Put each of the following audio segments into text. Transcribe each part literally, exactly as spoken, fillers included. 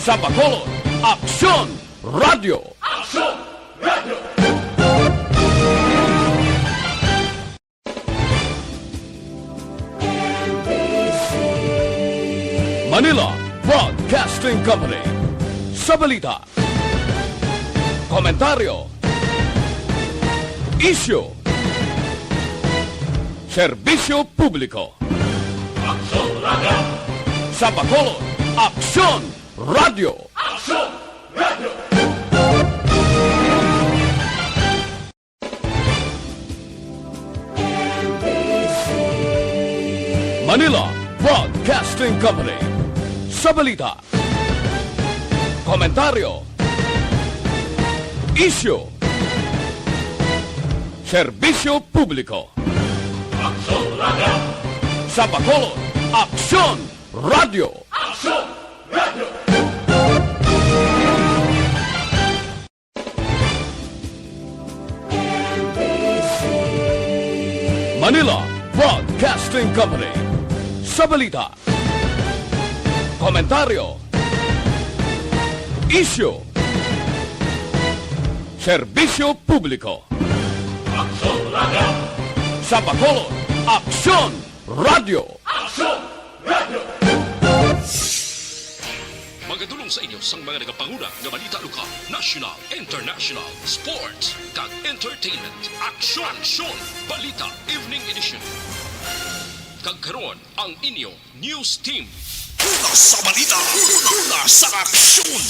Sa Bacolod, Aksyon Radio. Aksyon Radio. Manila Broadcasting Company. Sa balita, komentaryo, isyu, serbisyo publiko. Aksyon Radio. Sa Bacolod, Aksyon Radio. Aksyon Radio. Manila Broadcasting Company. Sa balita, komentaryo, isyu, serbisyo publiko. Aksyon Radio. Sa Bacolod, Aksyon Radio. Aksyon Radio. Manila Broadcasting Company. Sa balita, komentaryo, isyu, serbisyo publiko. Aksyon Radio. Sa Bacolod, Aksyon Radio. Aksyon Radio. Magadulong sa inyo sang mga nagapanguna nga balita lokal, national, international, sports, kag entertainment. Aksyon! Aksyon! Balita Evening Edition. Kag karon, ang inyo news team. Una sa balita, una sa aksyon.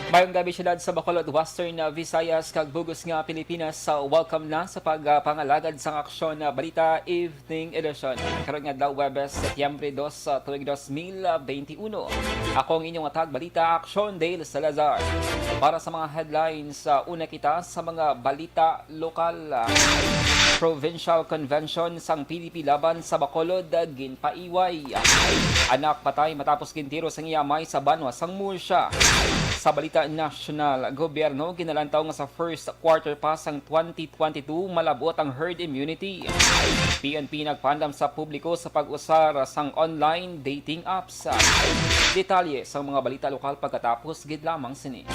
Mayong gabi, siyudad sa Bacolod, Western, uh, Visayas, kag bug-os nga Pilipinas. Uh, welcome na sa pagpangalagad sang Aksyon, uh, Balita Evening Edition. Karon nga adlaw, Huwebes, Setyembre dos, uh, tuig dos mil benti uno. Ako ang inyong hatag balita, Aksyon Dale Salazar. Para sa mga headlines, uh, una kita sa mga balita lokal. Provincial Convention sang P D P laban sa Bacolod ginpaiway. Anak patay matapos gintiro sang iya amay sa banwa sang Murcia. Sa balita nasyonal, gobyerno ginalantaw nga sa first quarter pa sang twenty twenty-two malab-ot ang herd immunity. P N P nagpaandam sa publiko sa pag-usar sang online dating apps. Detalye sang mga balita lokal pagkatapos gid lamang sini.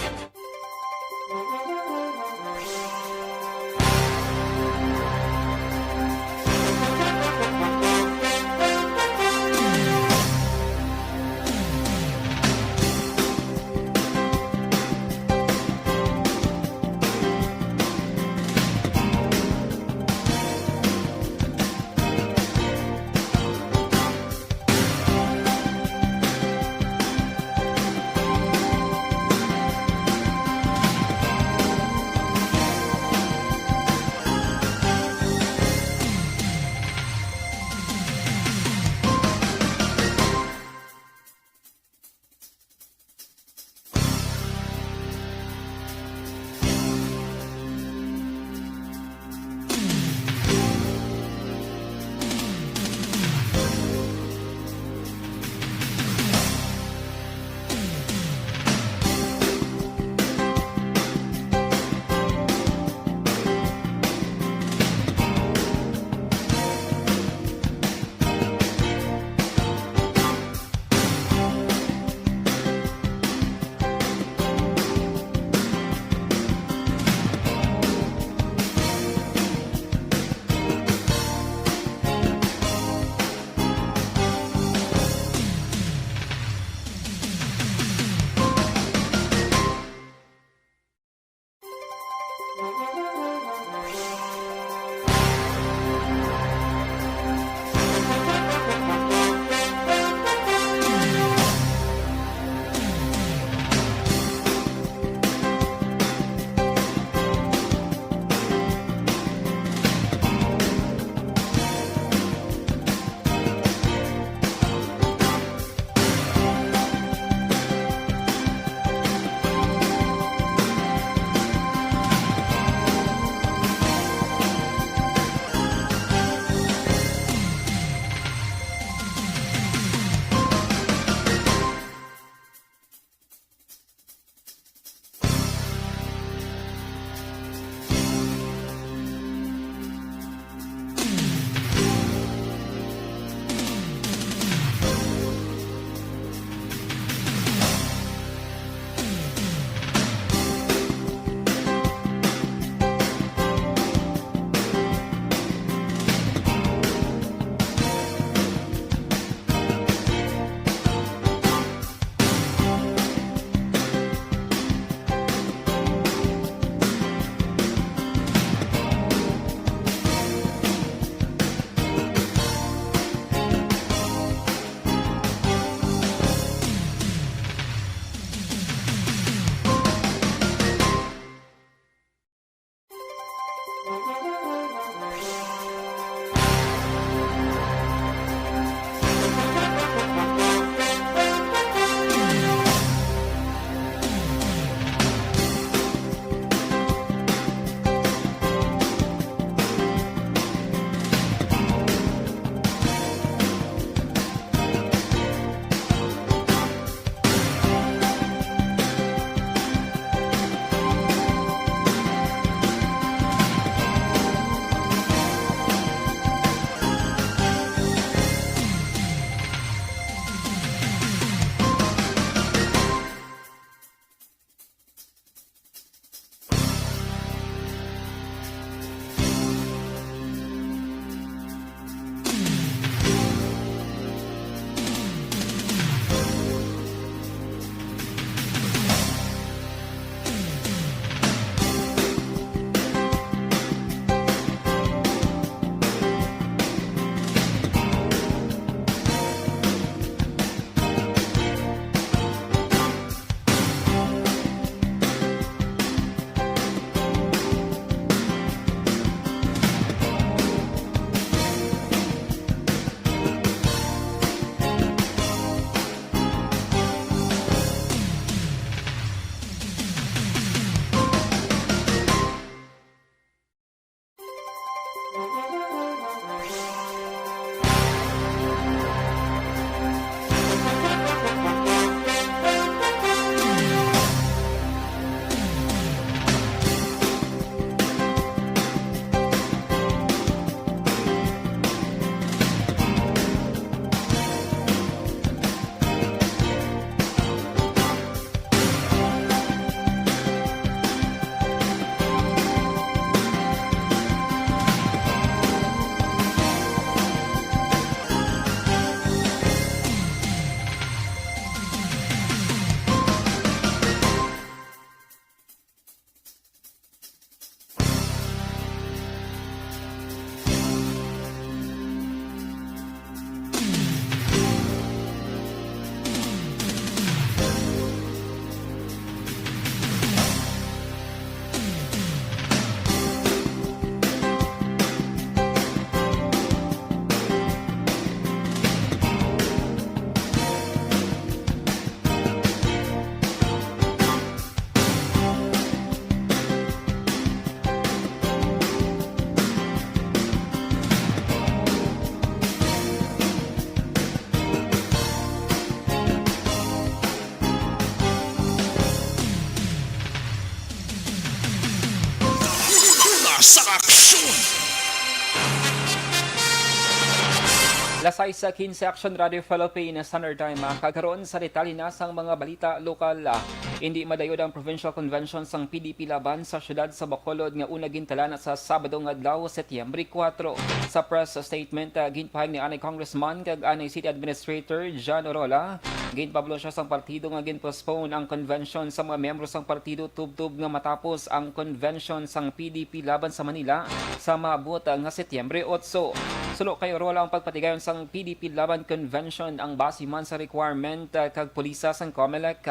Ay sa Kinse Action Radio Philippines, Standard Time, ah, kag karon sa detalye na sang mga balita lokal, ah. Indi madayod ang provincial convention sang P D P laban sa siyudad sa Bacolod nga una gintala na sa Sabado nga adlaw, Setyembre kuwatro. Sa press statement, ah, ginpahayag ni anay Congressman kag anay City Administrator John Orola, ginpablo siya sang partido nga gin-postpone ang convention sa mga miyembro sang partido tubtob nga matapos ang convention sang P D P laban sa Manila sa maabot nga Setyembre otso. Suno kay Orola, ang pagpatigayon sang P D P Laban Convention ang base man sa requirement, ah, kag pulisa sang Comelec.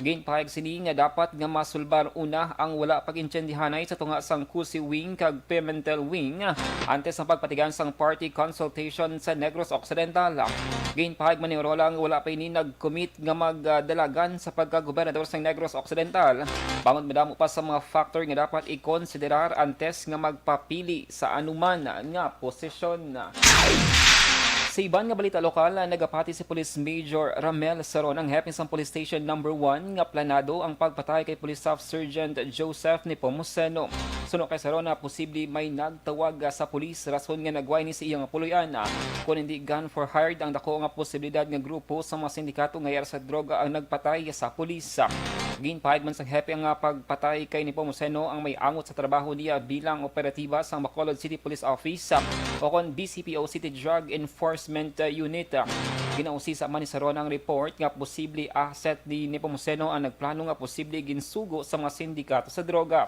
Ginpahayag sini nga dapat nga masulbar una ang wala pag-intindihanay sa tunga sang COSI Wing kag Pimentel Wing antes ang pagpatigayon sang party consultation sa Negros Occidental. Ginpahayag man ni Orola nga wala pa ini nag-commit nga magdalagan sa pagkagobernador sang Negros Occidental, bangod madamo pa sa mga factor nga dapat ikonsiderar antes nga magpapili sa anuman nga posisyon. Sa iban nga balita lokal, nagapati si Police Major Ramel Saron, ang hepe sang Police Station Number One, nga planado ang pagpatay kay Police Staff Sergeant Joseph Nepomuceno. Suno kay Saron, posible may nagtawag sa pulis rason nga nagway ni sa iyang puloy-an. Kon hindi gun for hire, ang dako nga posibilidad nga grupo sa mga sindikato nga yara sa droga ang nagpatay sa pulis. Ginpahayag man sang hepe nga pagpatay kay Nepomuceno ang may angot sa trabaho niya bilang operatiba sang Bacolod City Police Office, o kon B C P O City Drug Enforcement Unit. Ginausisa man ni Saron ang report nga posible asset ni Nepomuceno ang nagplano nga posible ginsugo sa mga sindikato sa droga.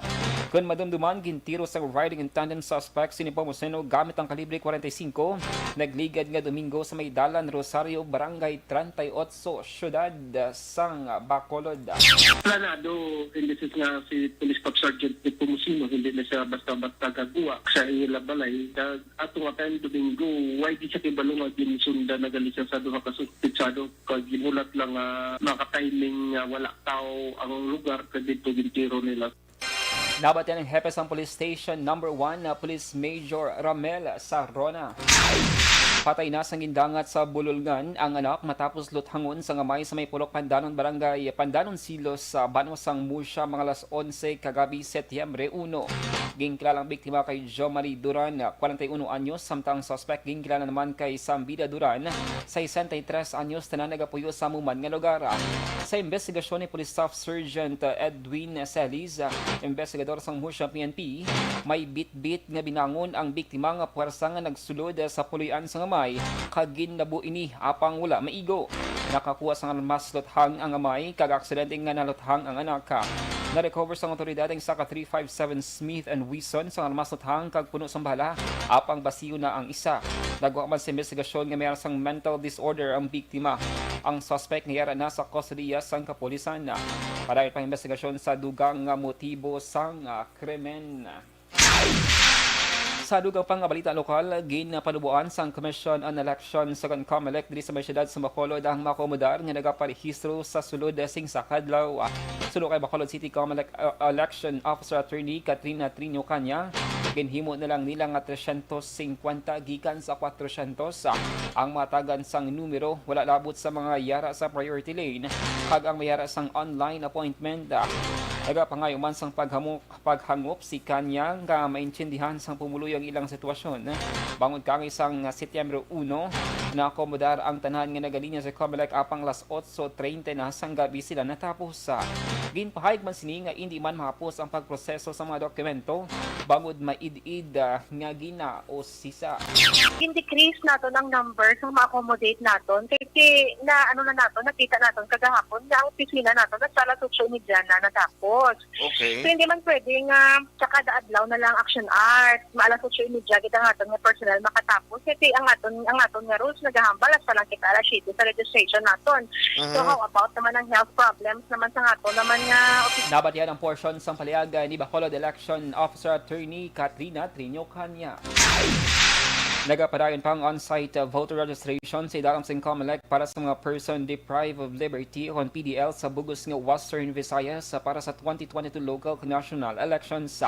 Kon madumduman, gintiro sang riding in tandem suspect si Nepomuceno gamit ang kalibre forty-five, nagligad nga Domingo sa may Dalan Rosario, Barangay treinta y ocho, siyudad sang Bacolod. Planado, in the sense nga si Police Staff Sergeant Nepomuceno, hindi na siya basta-basta gagwa sa ila balay. Sa ato nga time, Domingo, why di siya kibalo nga ginsunda na gali siya sa duha ka suspetsado? Kag gimulat lang nga maka-timing nga wala tao ang lugar, kag dito gintiro nila. Nabatian ang hepe sang Police Station Number One na Police Major Ramel Sarona. Patay na sang gindangat sa bululngan ang anak matapos luthangon sang amay sa may Purok Pandanon, Barangay Pandanon Silos, sa banwa sang Murcia, mga alas onse kagabi, Setyembre uno. Ginkilala ang biktima kay Jo Marie Duran, kwarenta y uno anyos, samtang ang suspek ginkilala naman kay Sambida Duran, sesenta y tres anyos, tanan nagapuyo sa amo man nga lugar. Sa imbestigasyon ni Police Staff Sergeant Edwin Celis, investigador sang Murcia P N P, may bitbit nga binangon ang biktima nga puwersa nga nagsulod sa puloy-an sang amay kag ginlabo ini apang wala maigo. Nakakuha sang armas luthang ang amay kag aksidente nga naluthang ang anak. Na-recover sang awtoridad ang isa ka three five seven Smith and Wesson sang armas luthang kag puno sang bala, apang basiyo na ang isa. Nagwa man sa imbestigasyon nga may ara sang mental disorder ang biktima. Ang suspek nga yara na sa kustodiya sang kapulisan. Padayon pa ang imbestigasyon sa dugang nga motibo sang, ah, krimen. Sa dugang pa nga balita lokal, ginapanuboan sang Commission on Elections sa Comelec diri sa may siyudad sa Bacolod ang mga komunidad nga nagaparehistro sa sulod sing usa ka adlaw. Suno kay Bacolod City Comelec, uh, Election Officer Attorney Katrina Triño Caña, ginhimo na lang nila nga trescientos cincuenta gikan sa cuatrocientos, uh, ang matagan sang numero wala labot sa mga yara sa priority lane kag ang mayara sang online appointment. Uh, nagapangayo man sang paghamo paghangop si Caña nga maintindihan sang pumuluyo ang ilang sitwasyon. Bangod kaangay sang Setyembre uno, naakomodar ang tanan nga nagalinya sa Comelec apang alas otso treinta na sang gabi sila natapos. Ginpahayag man sini nga indi man mahapos ang pagproseso sa mga dokumento bangod maid-id, ah, nga ginausisa. Gin-decrease naton ang number sa ma-accommodate naton kay, kay na, ano na naton, nakita naton kagahapon nga ang opisina naton nasa alas otso y media na natapos. Okay. So, hindi man pwede nga sa kada adlaw na lang action hours, ma-, alas otso y media gid ang aton nga personnel makatapos. Kasi ang aton, ang aton nga rules nagahambal hasta lang kita alas siyete sa registration naton. So, Mhm. how about naman ang health problems naman sa aton naman nga opisina? Nabatian ang portion sang paliagan ni Bacolod Election Officer Attorney Katrina Triño Caña. Nagapadayon pa ang on-site, uh, voter registration sa idalam sang Comelec para sa mga person deprived of liberty o P D L sa bug-os nga Western Visayas, uh, para sa twenty twenty-two local kag national elections.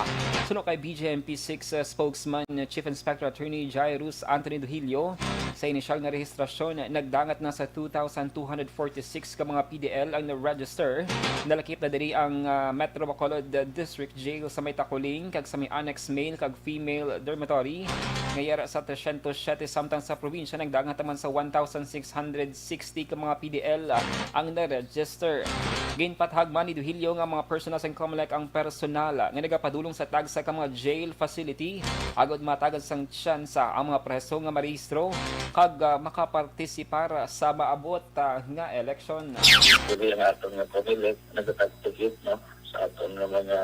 Suno kay B J M P six, uh, spokesman, uh, Chief Inspector Attorney Jairus Anthony Duhilio, Sa inisyal nga rehistrasyon, nagdangat na sa two thousand two hundred forty-six ka mga P D L ang na-register. Nalakip na diri ang, ah, Metro Bacolod District Jail sa may Taculing kag sa may Annex Male kag Female Dormitory nga yara sa tresyentos siyete, samtang sa probinsya nagdangat naman sa one thousand six hundred sixty ka mga P D L ang na-register. Ginpatahag man ni Duhilio nga mga personnel sang Comelec ang personal nga nagapadulong sa tagsa ka mga jail facility agod matagad sang tsansa ang mga preso nga marehistro kag, ah, makapartisipar sa maabot, ah, nga eleksyon. Dili ang aton nga Comelec nag-activate, no, sa aton nga mga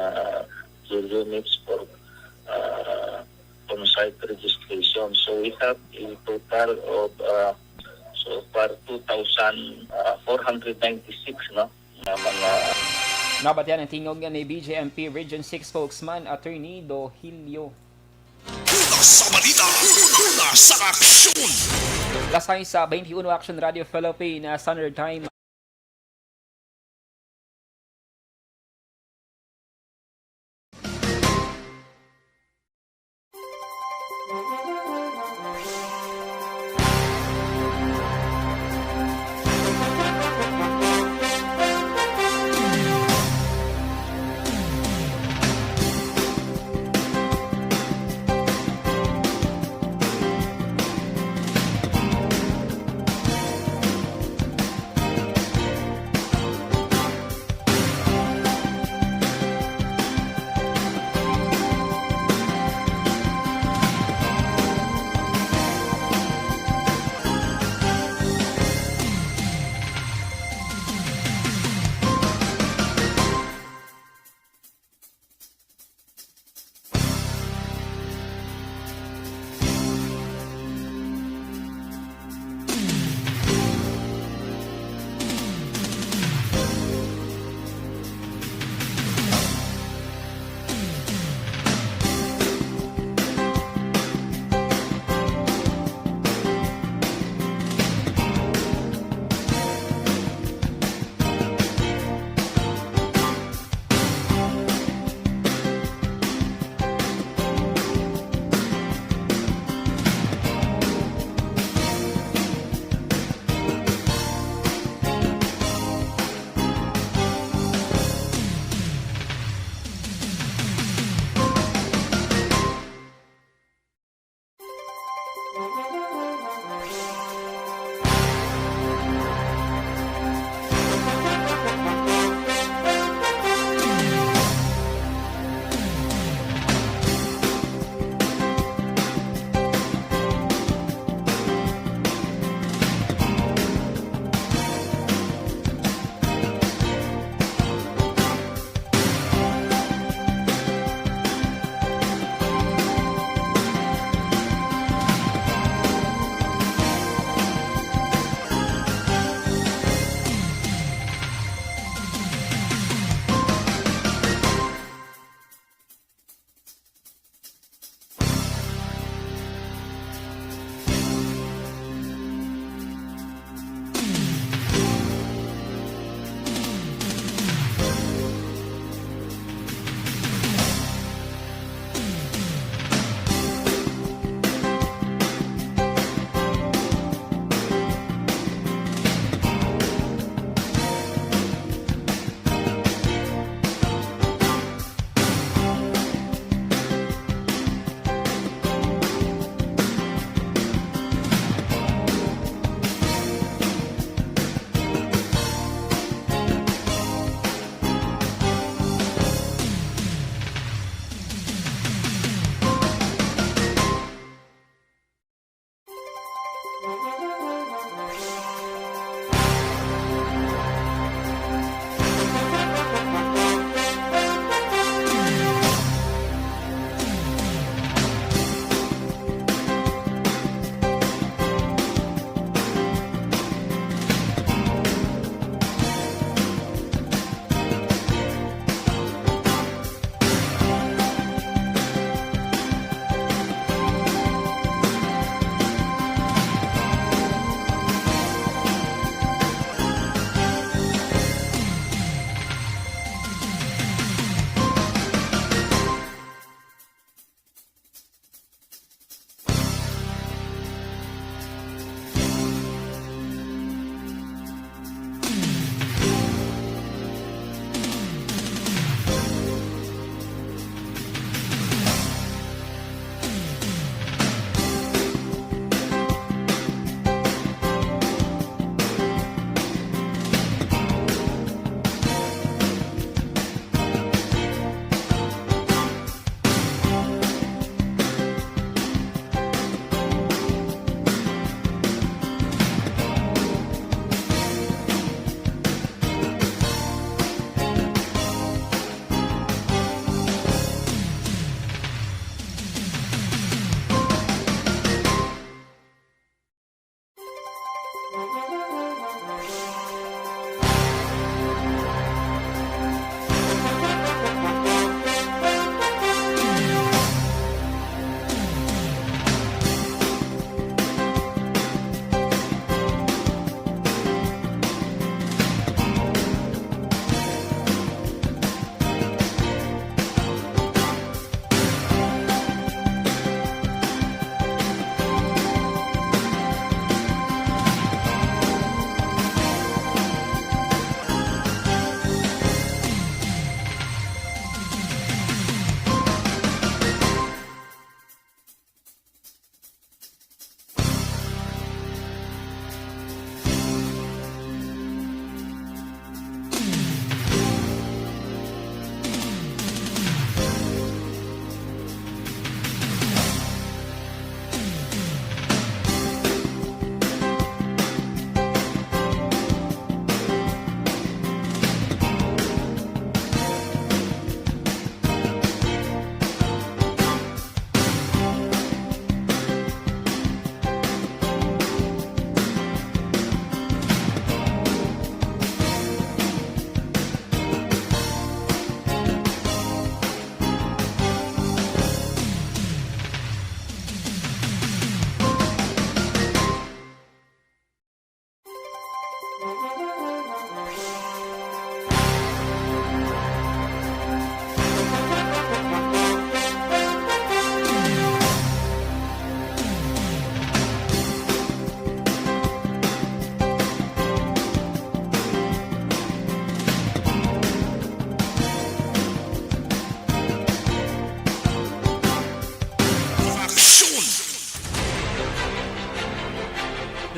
jail units for, ah, on-site registration. So we have a total of, ah, so far two thousand four hundred ninety-six, no, nga mga Nabatian ang tingog ni B J M P Region six spokesman Attorney Dohilio. Una sa balita, una sa aksyon. Lasay sa twenty-one Action Radio Philippine, ah, Standard Time.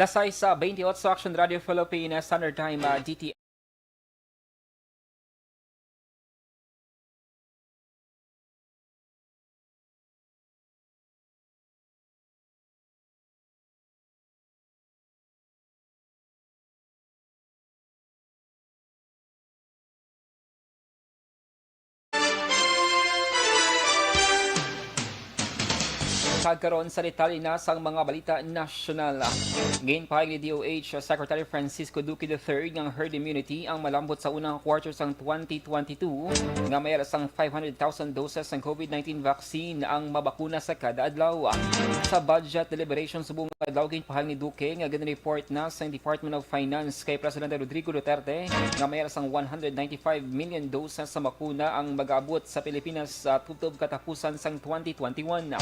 Las sais sa veintiocho, Action Radio Philippines, Standard Time, ah, D T. Kag karon sa detalye na sang mga balita nasyonal. Ginpahayag ni D O H Secretary Francisco Duque the third nga ang herd immunity ang malambot sa unang quarter sang twenty twenty-two, nga may alas sang five hundred thousand doses sang COVID nineteen vaccine ang mabakuna sa kada adlaw. Sa budget deliberation subong nga adlaw, ginpahayag ni Duque nga gin-report na sang Department of Finance kay Presidente Rodrigo Duterte nga may alas sang one hundred ninety-five million doses sa bakuna ang mag-abot sa Pilipinas sa tubtob katapusan sang twenty twenty-one.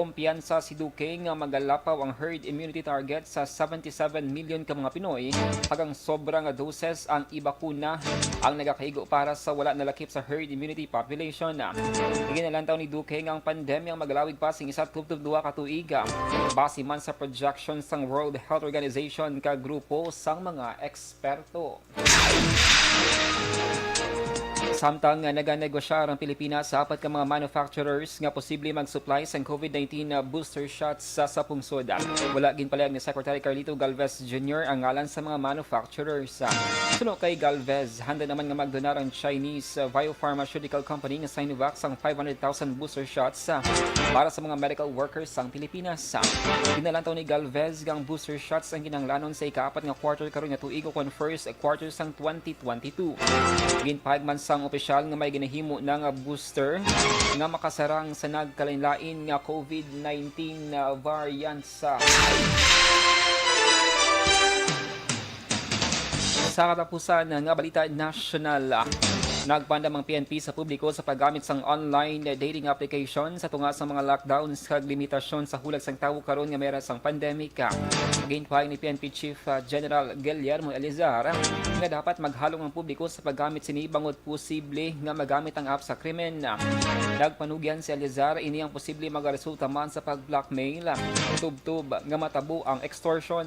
Kumpiyansa si Duque nga magalapaw ang herd immunity target sa seventy-seven million ka mga Pinoy, kag ang sobra nga doses ang ibakuna ang nagakaigo para sa wala nalakip sa herd immunity population. Ginalantaw ni Duque nga ang pandemya magalawig pa sing isa tubtob duha ka tuig, base man sa projection sang World Health Organization kag grupo sang mga eksperto. Samtang nga naganegosyar ang Pilipinas sa apat ka mga manufacturers nga posible mag-supply sang COVID nineteen booster shots sa, sa pungsod, wala ginpalihag ni Secretary Carlito Galvez Junior ang ngalan sa mga manufacturers. Suno kay Galvez, handa naman nga magdonar ang Chinese, uh, biopharmaceutical company nga Sinovac sang five hundred thousand booster shots, uh, para sa mga medical workers sang Pilipinas. Ginalantaw ni Galvez nga ang booster shots ang kinahanglanon sa ikaapat nga quarter karon nga tuig, o kon first quarter sang twenty twenty-two. Ginpahayag man sang opisyal nga may ginahimo na nga booster nga makasarang sa nagkalainlain nga COVID nineteen, uh, variants. Sa sa katapusan nga balita nasyonal, nagpandam ang P N P sa publiko sa paggamit sang online dating application sa tunga sa mga lockdowns kag limitasyon sa hulag sang tawo karon nga may ra sang pandemic. Ginpahayag ni P N P Chief, ah, General Guillermo Elizar nga dapat maghalong ang publiko sa paggamit sini bangod posible nga magamit ang app sa krimen. Nagpanugyan si Elizar, ini ang posible magaresulta man sa pag-blackmail, tubtob nga matabo ang extortion.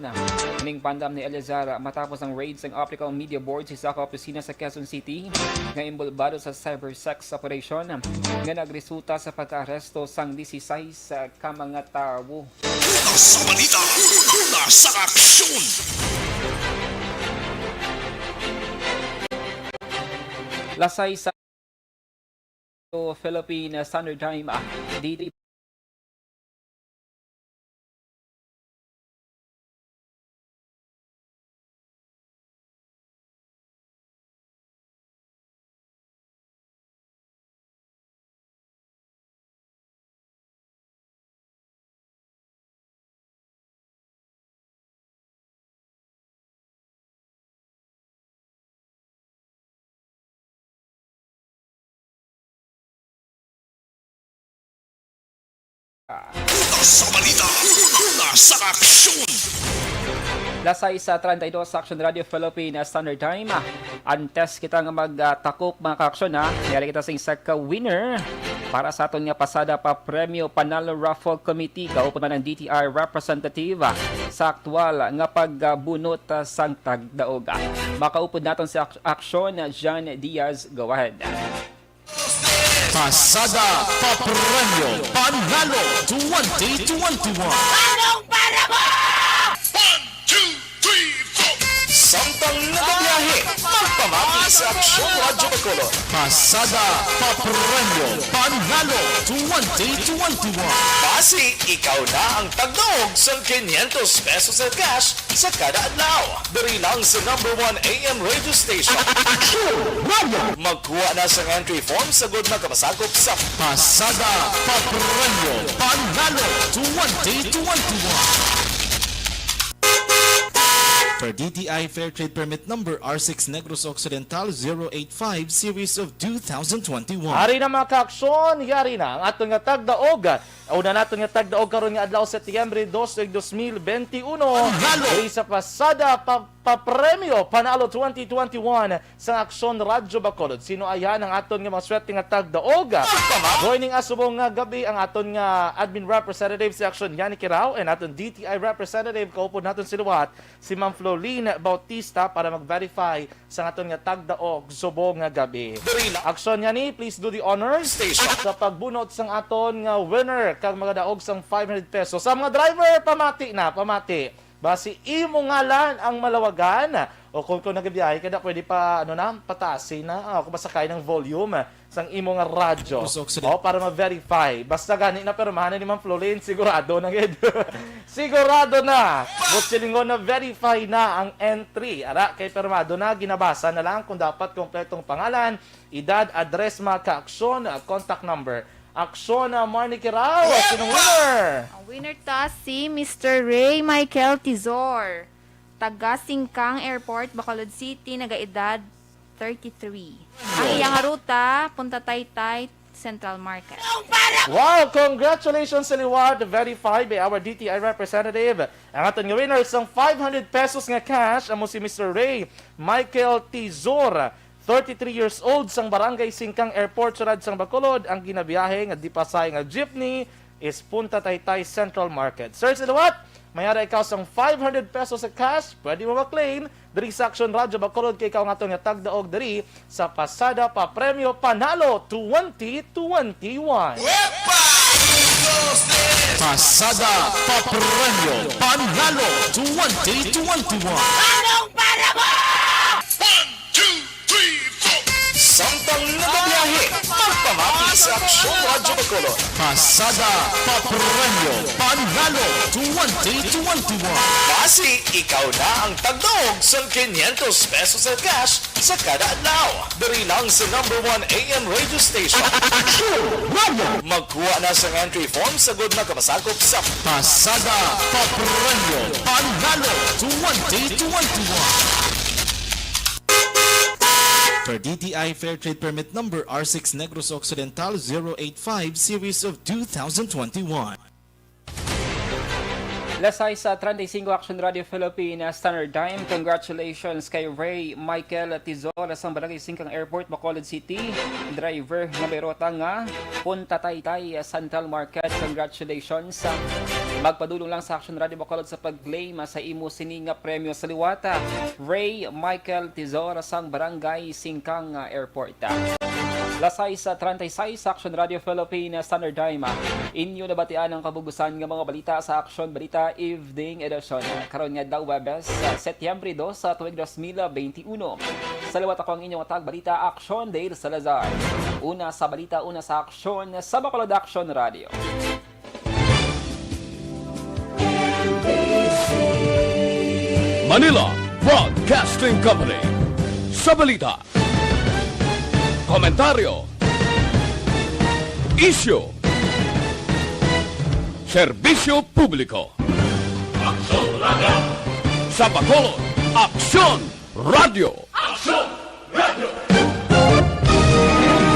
Ining pandam ni Elizar matapos ang raid sang Optical Media Board sa isa ka opisina sa Quezon City nga inbolbado sa cyber sex operation nga nagresulta sa pagkaaresto sang disisais ka mga tawo. Una sa balita, una sa aksyon. Las sais sa Philippine Standard Time, ah, di, di Una sa balita, una sa aksyon. Las sais treinta y dos, Action Radio Philippine Standard Time. Antes kita nga magtakop, mga kaaksyon, ha, may ari kita sing isa ka winner para sa aton nga Pasada pa Premyo Panalo Raffle Committee. Kaupod man ang D T I representative, ah, sa aktual nga pagbunot, ah, sang tagdaog. Makaupod naton si Ak-, Action, John Diaz. Go ahead. Pasada pa Premyo Panalo twenty twenty-one. Anong para mo? One, two, three, four. Samtang nagabiyahe, magpamati sa Aksyon Radyo Bacolod. Pasada pa Premyo Panalo twenty twenty-one. Basi, ikaw na ang tagdaog sang quinientos pesos sa cash sa kada adlaw. Diri lang sa number one A M radio station. Action Radio! Magkuha na sang entry form sa gud makapasakop sa Pasada pa Premyo Panalo twenty twenty-one. Per D T I Fair Trade Permit Number R six Negros Occidental zero eight five Series of two thousand twenty-one. Ari na, mga kaaksyon, yari na ang aton nga tagdaog. Una naton nga tagdaog karon nga adlaw, Setyembre dos, dos mil benti uno, Panalo! Diri sa Pasada pa, pa Premyo Panalo twenty twenty-one sa Aksyon Radyo Bacolod. Sino ayan ang aton nga mga swerte nga tagdaog? Pagpama- Joining us subong nga gabi ang aton nga admin representative si Aksyon Yani Kirao and aton D T I representative, kaupod naton si liwat, si Ma'am Flolene Bautista para mag-verify sa aton nga tagdaog subong nga gabi. Diri lang. Aksyon Yani, please do the honors Station. Sa pagbunot sang aton nga winner kag magadaog sang five hundred pesos. Sa mga driver, pamati na, pamati. Basi imo ngalan ang malawagan. O kung, kung nagabiyahe ka na, pwede pa, ano na, pataasi na. Ah, kung masakay ng volume sang imo nga radyo. Tapos, oxygen. O, para ma-verify. Basta gani na, pirmahan na ni Ma'am Flolene, sigurado na gid. Sigurado na. Buot silingon, na-verify na ang entry. Ara, kay pirmado na, ginabasa na lang kung dapat kompletong pangalan, edad, address, mga kaaksyon, ah, contact number. Aksyon, ah, Marnie Kirao, sinong winner? Ang winner ta si Mister Ray Michael Tizor, taga Singkang Airport, Bacolod City, nagaedad thirty-three. Ang iyang ruta, Punta Taytay, Central Market. Wow! Congratulations sa liwat. Verified by our D T I representative. Ang aton nga winner sang five hundred pesos nga cash amo si Mister Ray Michael Tizor, thirty-three years old, sang Barangay Singkang Airport, Siyudad sang Bacolod. Ang ginabiyahe nga di pasay nga jeepney is Punta Taytay Central Market. Sir, sa liwat, may ara ikaw sang five hundred pesos sa cash, pwede mo ma-claim diri sa Aksyon Radyo Bacolod, kay ikaw nga aton nga tagdaog diri sa Pasada pa Premyo Panalo twenty twenty-one. Wepa! Dos, tres! Pasada pa Premyo Panalo twenty twenty-one. Anong para mo? One, two, three, four! Samtang nagabiyahe, magpamati sa Aksyon Radyo Bacolod. Pasada pa Premyo Panalo twenty twenty-one. Basi ikaw na ang tagdaog sang quinientos pesos sa cash sa kada adlaw. Diri lang sa number one A M radio station. Aksyon Radio! Magkuha na sang entry form sa gud makapasakop sa Pasada pa Premyo Panalo twenty twenty-one. Per D T I Fair Trade Permit Number R six Negros Occidental zero eight five Series of two thousand twenty-one. Las sais treinta y cinco, Action Radio Philippine Standard Time. Congratulations kay Ray Michael Tizor sang Barangay Singkang Airport, Bacolod City. Driver nga may ruta nga Punta Taytay Central Market. Congratulations. Magpadulong lang sa Action Radio Bacolod sa pag-claim sa imo sini nga premyo sa liwat. Ray Michael Tizor sang Barangay Singkang Airport. Las sais treinta y seis, Action Radio Philippine Standard Time. Inyo nabatian ang kabug-usan nga mga balita sa Action Balita Evening Edition. Karon nga adlaw, Huwebes, Setyembre dos, sa tuig dos mil benti uno. Sa liwat, ako ang inyong tagbalita, Action Dale Salazar. Una sa balita, una sa aksyon, sa Bacolod Action Radio. Manila Broadcasting Company. Sa balita, komentaryo, isyu, serbisyo publiko. Aksyon Radio. Sa Bacolod, Aksyon Radio. Aksyon Radio.